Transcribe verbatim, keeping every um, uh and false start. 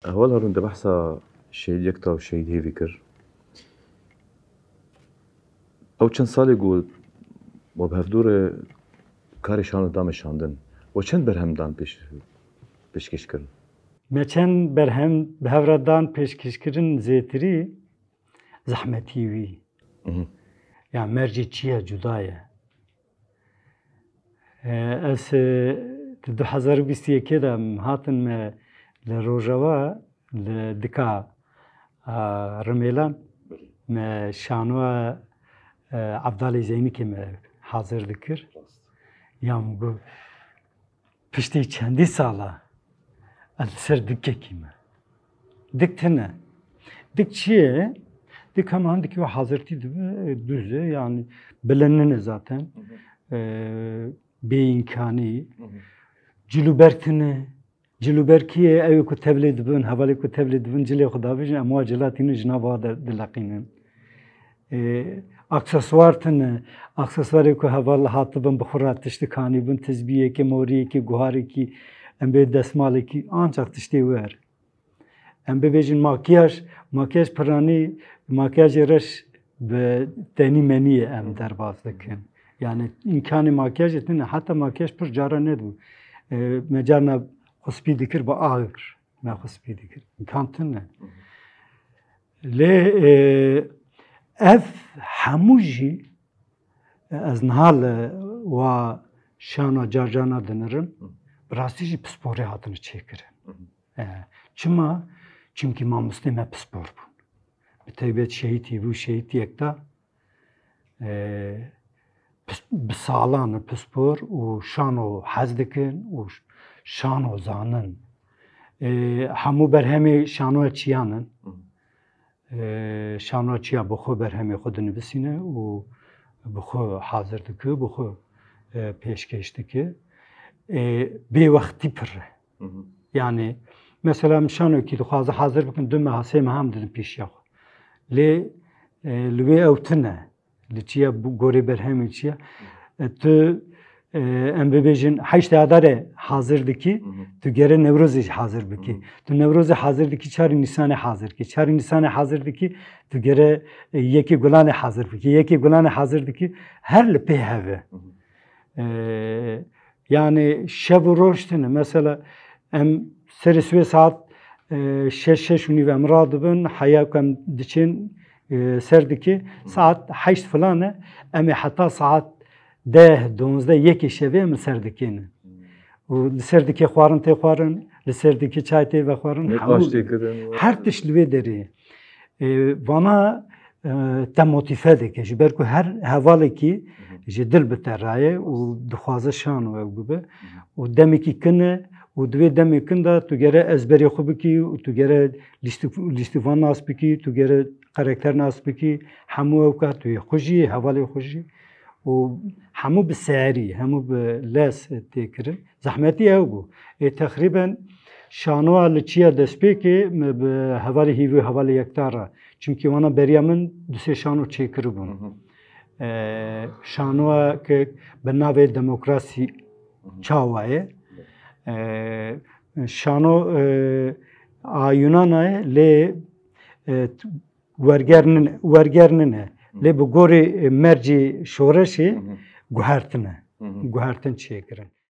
Heval Harûn, de behsa Şehîd Yekta û Şehîd Hêvî kir. Ew çend salê ku we bi hevdû re karê şano da meşandin, we çend berhem dan pêş-, pêşkêş kirin? Me çend berhem bi hev re dan pêşkêşkirin, zêtirî zehmetî wî. Mhm. Ya mercê çi ye, cuda ye. E, ez, e, di du hezar û bîst û yekê de hatin me li Rojava, li dika, a, Rimêlan, me şanoya, e, Evdalê Zeynîkê me hazir dikir. Ya min got, piştî çendî sala ez li ser dikekî me. Dik tune. Dik çi ye? Dik hema hindikî we hazirtî dibe, e, dûz e, yani bilind nîne zaten. Hı hı. E, bêîmkanî. Hı hı. Cilûberg tune. Cilûberg kî ye? Ew ê ku tevlê dibin, hevalê ku tevlê dibin, cilê xwe davêjin, em wa cila tînin, ji nav wa de dileqînin. E, aksesuar tune. Aksesuarê ku heval hatibin bi xwe re tiştik anîbin, tizbiyekê, moriyekê, guharekî, em bê destmalekî, ancak tiştê wer. Em bibêjin makyaj, makyaj piranî, makyajê reş bi tenî menî ye em derbas dikin. Yani îmkanê makyajê tune, heta makyaj pir cara nedibû. E, me carna xwe spî dikir bi agir, me xwe spî dikir. Îmkan tune. Lê, e, ev hemû jî, e, ez niha li wa şana carcana dinirim, bi rastî jî pisporê hatine çêkirin. E, çima? Çimkî mamostê me pispor bûn. Bi taybet Şehîd Hêvî û Şehîd Yekta, e, pis-, bi salan in pispor û şano hez dikin û ş-, şano zanin. E, hemû berhemê şanoya çiyan in. Hı. E, şanoya çiya bi xwe berhemê xwe dinivîsîne û bi xwe hazir dike, bi xwe, e, pêşkêş dike. E, bêwextî pir e. Hı hı. Yani, mesela, em şanokî dixwaze hazir bikin, du meha, sê meha em didin pêşiya xwe. Lê, e, li wê ew tune. Li çiya, bi gorê berhemê çiya. E, tu, e, em bibêjin, heştê Adarê hazir dikî, Hı hı. tu gere Newrozê jî hazir bikî. Hı hı. Tu Newrozê hazir dikî, çarê Nîsanê hazir kî. Çarê Nîsanê hazir dikî, tu gere, e, yekê Gulanê hazir bikî. Yekê Gulanê hazir dikî, her li pê hev e. Hı hı. E, yani şev û roj tune. Mesela em serê sibê saet, e, şeş, şeş û nîv em radibin, heya ku em diçin, e, ser dikê, saet heşt filan e, em ê heta saet deh, donzdeh, yekê şevê em li ser dikê ne. Û li ser dikê xwarin tê xwarin, li ser dikê çay tê vexwarin, Ne hemû taş tê kirin, her tişt li wê derê. E, vana, e, te motîfe dike, ji ber ku her hevalekî Hı hı. ji dil bi te raye û dixwaze şano ew bibe. Hı hı. Û demekî kin e û di wê demê kin de tu gere ezberê xwe bikî û tu gere lîstik-, lîstikvan nas bikî, tu gere karakter nas bikî, hemû ew ka tu yê xwe jî, hevalê xwe jî. Û hemû bi serî, hemû bi lez tê kirin. Zehmetî ew bû. Ê, teqrîben şanoya li çiya destpêkê me bi hevalê Hîvî û hevalê Yekta re. Çimkî wana beriya min du sê şano çêkiribûn. Hı hı. E, şanoya ke bi navê Demokrasî Hı hı. Çawa ye? E, şano, e, a Yunana ye, lê, e, werger nine, werger nine. Hı. Lê bi gorê, e, mercê şoreşê Hı hı. guhertin e. Hı hı. Guhertin çêkirin.